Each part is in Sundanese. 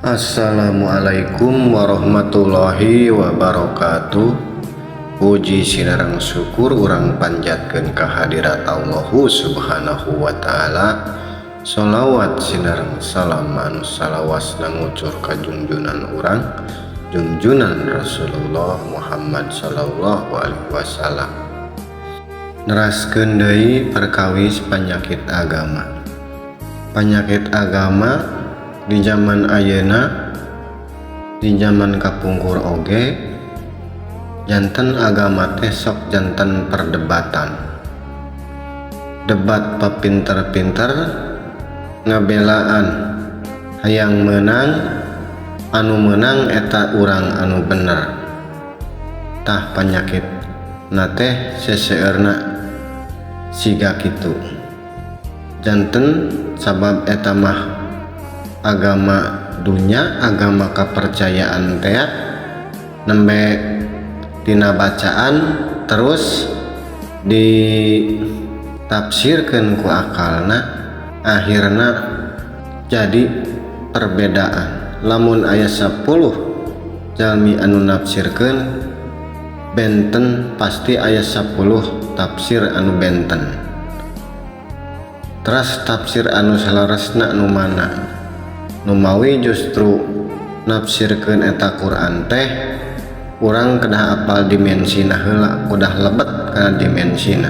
Assalamualaikum warahmatullahi wabarakatuh. Puji sinareng syukur urang panjatkeun kehadirat Allahu Subhanahu wa Ta'ala. Sholawat sinareng salam anu salawasna ngucur ka junjunan urang, junjunan Rasulullah Muhammad sallallahu alaihi wasallam. Neraskeun deui perkawis penyakit agama. Penyakit agama di zaman ayeuna, di zaman kapungkur oge, janten agama teh sok janten perdebatan, debat papinter-pinter, ngabelaan hayang menang, anu menang eta urang anu bener. Tah, penyakit na teh seseueurna siga kitu. Janten sabab eta mah agama dunya, agama kepercayaan teh nembe tina bacaan, terus ditafsirkan ku akalna, akhirna jadi perbedaan. Lamun aya 10 jalmi anu nafsirkeun benten, pasti aya 10 tafsir anu benten. Teras tafsir anu saleresna nu mana? Numawi justru nafsirkeun eta Quran teh urang kedah apal dimensina heula, kudah lebet kana dimensina,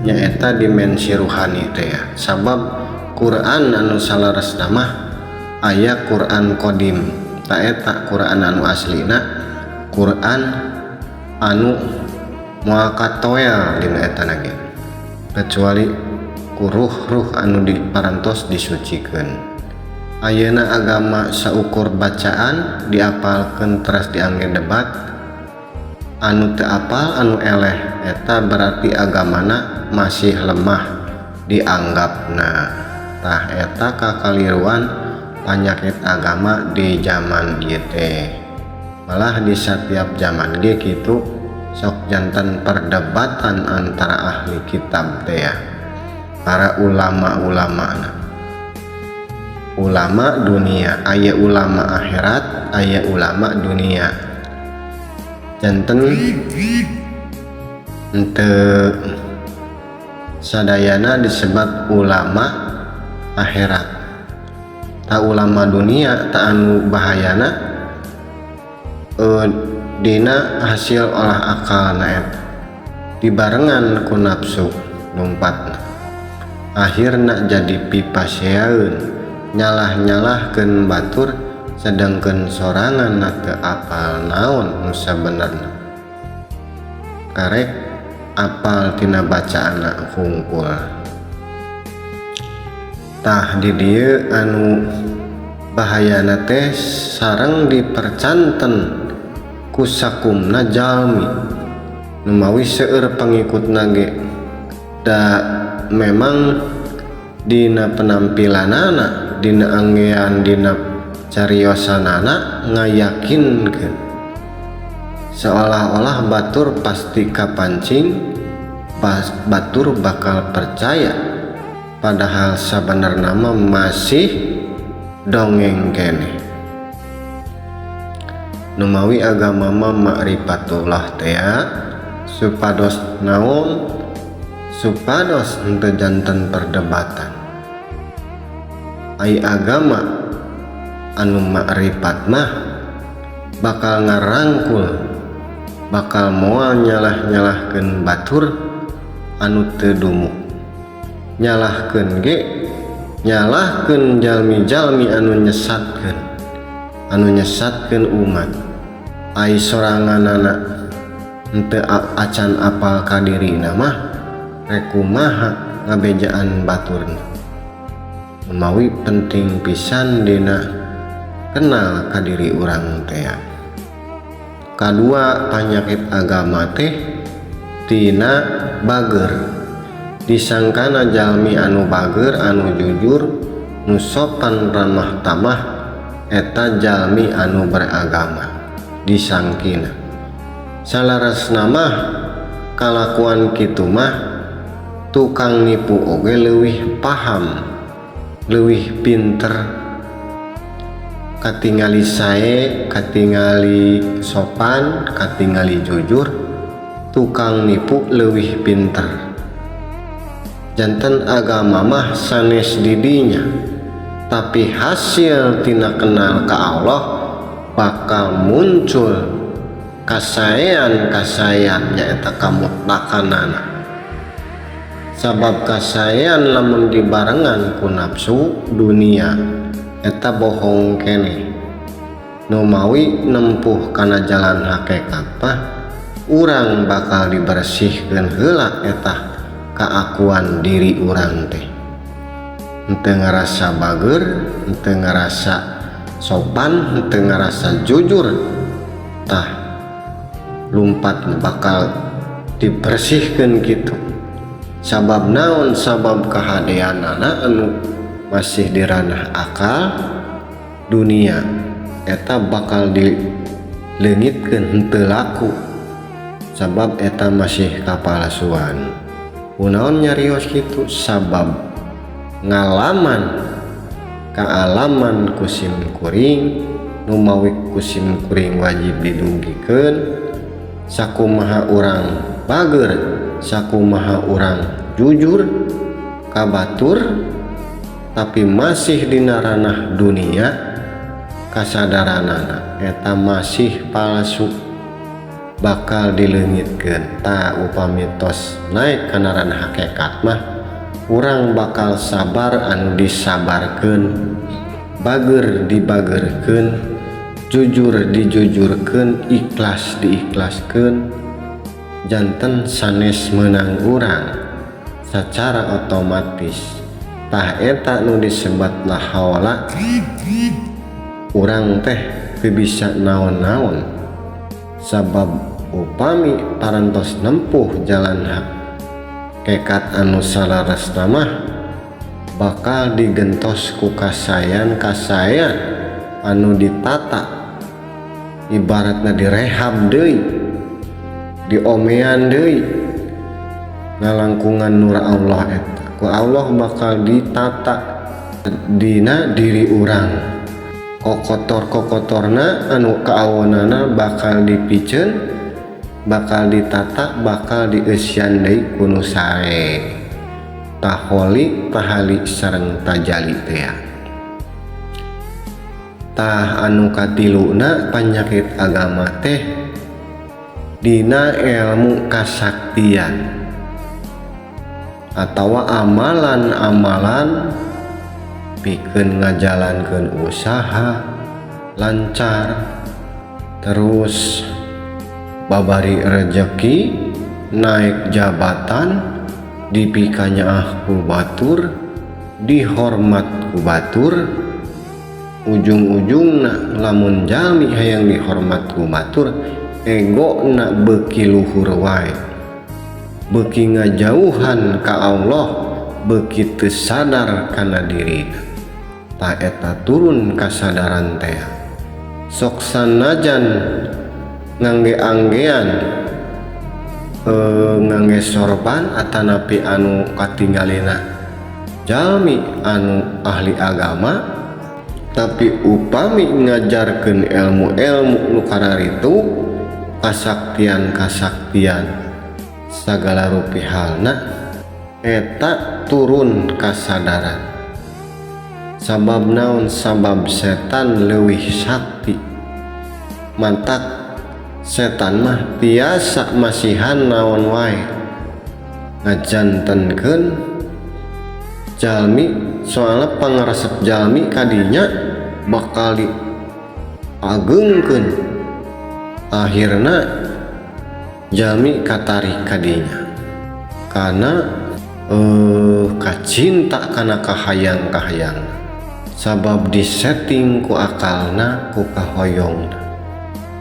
nyaeta dimensi ruhani teh ya. Sabab Quran anu saleresna mah aya Quran Qadim, tah eta Quran anu aslina, Quran anu moal katoel dina eta ge, kecuali ku ruh-ruh anu diparantos disucikeun. Ayeuna agama saukur bacaan diapalkeun, teras diangge debat. Anu teu apal, anu eleh, eta berarti agamana masih lemah dianggapna. Tah, eta kakaliruan panyakit agama di zaman ieu teh. Malah di setiap zaman ge kitu, sok janten perdebatan antara ahli kitab teh ya, para ulama-ulama, ulama dunia. Aya ulama akhirat, aya ulama dunia. Janten henteu sadayana disebut ulama akhirat. Tah, ulama dunia tah anu bahayana dina hasil olah akalna eta dibarengan ku nafsu lumpat, akhirna jadi pipaseaeun, nyalah-nyalahkeun batur, sedangkan sorangan teu apal naon nu sabenerna, karek apal tina bacaanna hungkul. Tah, di dieu anu bahayana teh sareng dipercanten ku sakumna jalmi. Numawi seueur pengikutna ge da memang dina penampilanana, dina anggean, dina cariosanana ngayakinkeun, seolah-olah batur pasti kapancing, pas batur bakal percaya, padahal sabenerna mah masih dongeng keneh. Numawi agama mah ma'rifatullah teh supados naon? Supados henteu janten perdebatan. Ai agama anu makrifat mah bakal ngarangkul, bakal moal nyalah-nyalahkeun batur anu teu dumuk, nyalahkeun ge nyalahkeun jalmi-jalmi anu nyesatkeun, anu nyesatkeun umat. Ai soranganana henteu acan apal ka dirina mah, rek kumaha ngabejaan baturna? Mawi penting pisan dina kenal ka diri urang teh. Kadua, panyakit agama teh tina bager. Disangkana jalmi anu bager, anu jujur, nu sopan, ramah tamah, eta jalmi anu beragama disangkina. Saleresna mah kalakuan kitu mah tukang nipu oge leuwih paham, leuwih pinter. Katingali sae, katingali sopan, katingali jujur, tukang nipu leuwih pinter. Janten agama mah sanes didinya, tapi hasil tina kenal ka Allah bakal muncul kasaean-kasaean, nyaeta kamutlakanana. Sabab kasaean lamun dibarengan ku nafsu dunia eta bohong keneh. Nu mawi nempuh kana jalan hakikat mah urang bakal dibersihkeun heula eta kaakuan diri urang teh. Henteu ngarasa bager, henteu ngarasa sopan, henteu ngarasa jujur, tah lumpat bakal dibersihkeun kitu. Sabab naon? Sabab kahadeanana anu masih di ranah akal dunia eta bakal dileungitkeun, henteu laku, sabab eta masih kapalsuan. Kunaon nyarios kitu? Sabab ngalaman kaalaman ku sim kuring. Nu mawi ku sim kuring wajib didugikeun, sakumaha urang bager, sakumaha urang jujur ka batur, tapi masih dina ranah dunia, kasadaranana eta masih palsu, bakal dileungitkeun. Tah, upami tos naik kana ranah hakikat mah urang bakal sabar anu disabarkeun, bager dibagerkeun, jujur dijujurkeun, ikhlas diikhlaskeun. Janten sanes meunang urang secara otomatis. Tah, eta nu disebat la haula, urang teh teu bisa naon-naon, sabab upami parantos nempuh jalan hakikat anu saleresna mah bakal digentos ku kasaean-kasaean anu ditata, ibaratna direhab deui, diomean deui, ngalangkungan nur Allah eta ku Allah bakal ditata dina diri urang. Kokotor-kokotorna anu kaawonana bakal dipiceun, bakal ditata, bakal dieusian deui ku nu sae, taholi, tahali sareng tajali teh. Tah, anu katiluna panyakit agama teh dina ilmu kasaktian atawa amalan-amalan pikeun ngajalankeun usaha lancar, terus babari rejeki, naik jabatan, dipikanyaah ku batur, dihormat ku batur. Ujung-ujungna lamun jalmi hayang dihormat ku batur, egona beuki luhur wae, beuki ngajauhan ka Allah, beuki teu sadar kana dirina. Tah, eta turun kasadaran teh. Sok sanajan ngangge-anggean, ngangge sorban atanapi anu katinggalina jalmi anu ahli agama, tapi upami ngajarkeun ilmu-ilmu nu kararitu, kasaktian-kasaktian sagala rupi halna, eta turun kasadaran. Sabab naon? Sabab setan leuwih sakti. Mantak setan mah tiasa masihan naon wae ngajantenkeun jalmi, soalna pangaresep jalmi kadinya bakal diagengkeun. Akhirna jalmi katarik kadinya karena kacinta kana kahayang-kahayang, sabab disetting ku akalna, ku kahoyongna.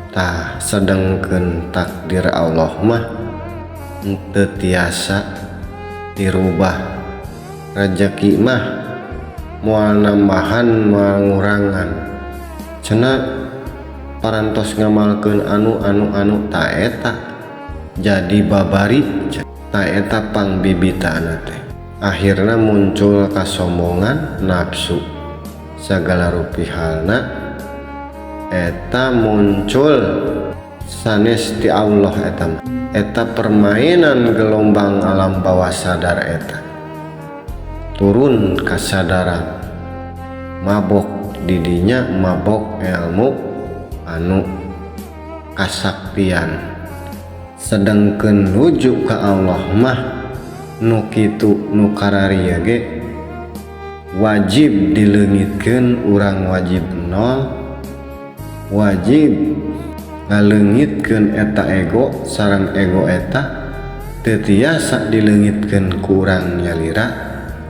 Tah, sedengkeun takdir Allah mah henteu tiasa dirubah. Rejeki mah moal nambahan, moal ngurangan. Cenah parantos ngamalkeun anu anu anu, ta eta jadi babari, ta eta pangbibitana teh. Akhirna muncul kasombongan, nafsu, sagala rupi halna. Eta muncul sanes ti Allah eta mah. Eta permainan gelombang alam bawah sadar eta. Turun kasadaran mabok didinya, mabok ilmu anu kasaktian. Sedangkan rujuk ke Allah mah nu kitu nu kararieu ge wajib dileungitkeun. Urang wajib nol, wajib ngaleungitkeun eta ego. Sareng ego eta teu tiasa dileungitkeun ku urang nyalira,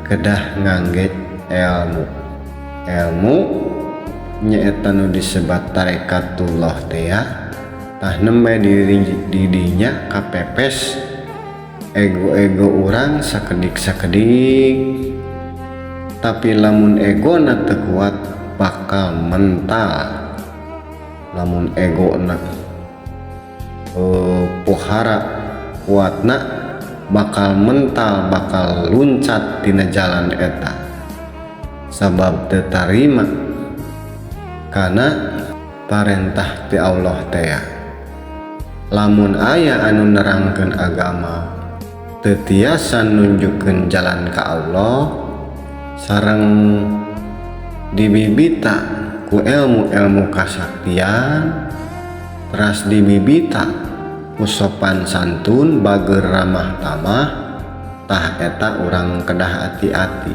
kedah ngangge ilmu. Ilmu nyaeta nu disebat tarekatullah teh ya. Tah, nembe di didinya kapepes ego-ego urang sakedik-sakedik. Tapi lamun egona teu kuat bakal mental, lamun egona pohara kuatna bakal mental, bakal luncat tina jalan eta sabab teu tarima kana parentah ti Allah teh. Lamun aya anu nerangkeun agama teu tiasa nunjukkeun jalan ka Allah sareng dibibita ku ilmu-ilmu kasaktian, teras dibibita ku sopan santun, bager, ramah tamah, tah eta urang kedah hati-hati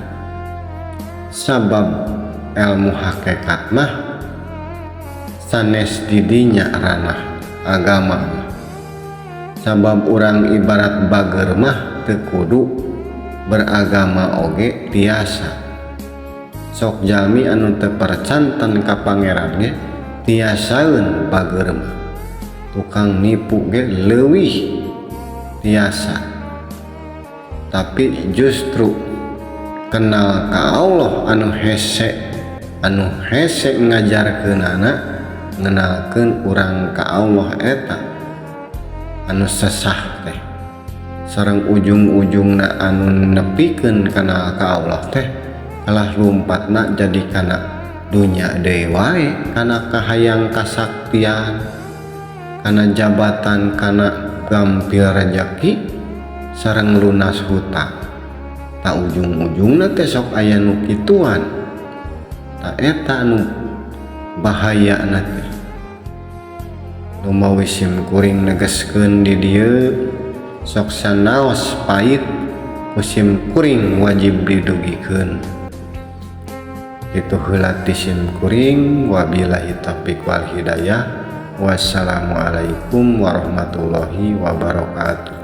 sabab ilmu hakikat mah sanes didinya ranah agama mah. Sabab urang ibarat bager mah teu kudu beragama oge tiasa. Sok jalmi anu teu percanten ka Pangeran ge tiasaeun bager mah, tukang nipu ge leuwih tiasa. Tapi justru kenal ka Allah anu hese, anu hese ngajarkeunana, ngenalkeun urang ka Allah eta anu sesah teh. Sareng ujung-ujungna anu nepikeun kenal ka Allah teh kalah lumpatna jadi kana dunya deui wae, kana kahayang kasaktian, kana jabatan, kana gampil rejeki sareng lunas hutang. Tah, ujung-ujungna teh sok aya nu kituan. Tah, eta anu bahayana teh. Lumawi sim kuring negeskeun di dieu sok sanaos pait ku sim kuring wajib didugikeun. Itu heula ti sim kuring. Wabillahi taufiq wal hidayah. Wassalamualaikum warahmatullahi wabarakatuh.